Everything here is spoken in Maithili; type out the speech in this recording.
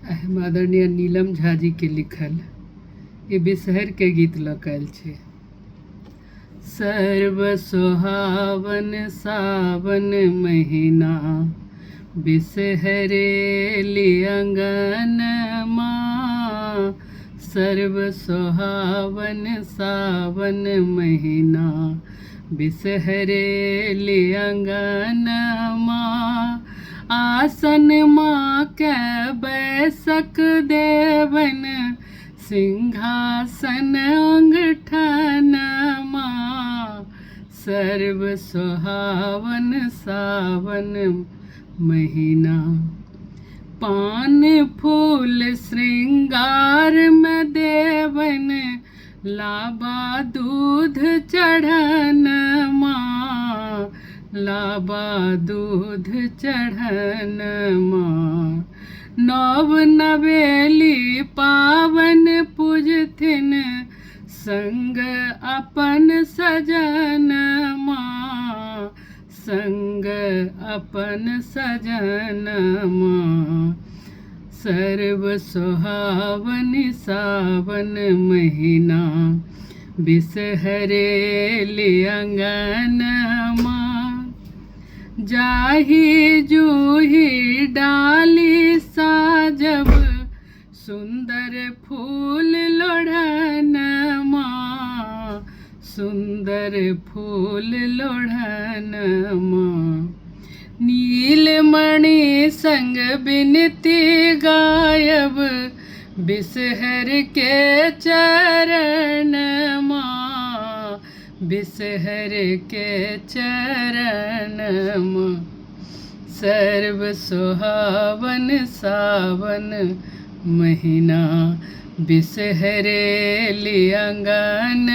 हम आदरणीय नीलम झा जी के लिखल ई बिसहर के गीत लऽ कऽ आयल छी। सर्व सोहावन सावन महीना बिसहरेली अंगनमा, सर्व सोहावन सावन महीना बिसहरेली अंगनमा, आसन माँ के बैसक देवन सिंहासन अंगठनमा, सर्व सोहावन सावन महीना, पान फूल श्रृंगार में देवन लाबा दूध चढ़न माँ, लाबा दूध चढ़न माँ, नव नवेली पावन पूजथिन संग अपन सजन माँ, संग अपन सजन माँ, सर्व सोहावन सावन महीना बिसहरेली अंगनमा, जाही जूही डाली साजब सुंदर फूल लोढ़न माँ, सुंदर फूल लोढ़न माँ, नीलमणि संग बिनती गायब बिसहर के चरण माँ, बिसहर के चरण माँ, सर्व सोहावन सावन महीना बिसहरेली अंगन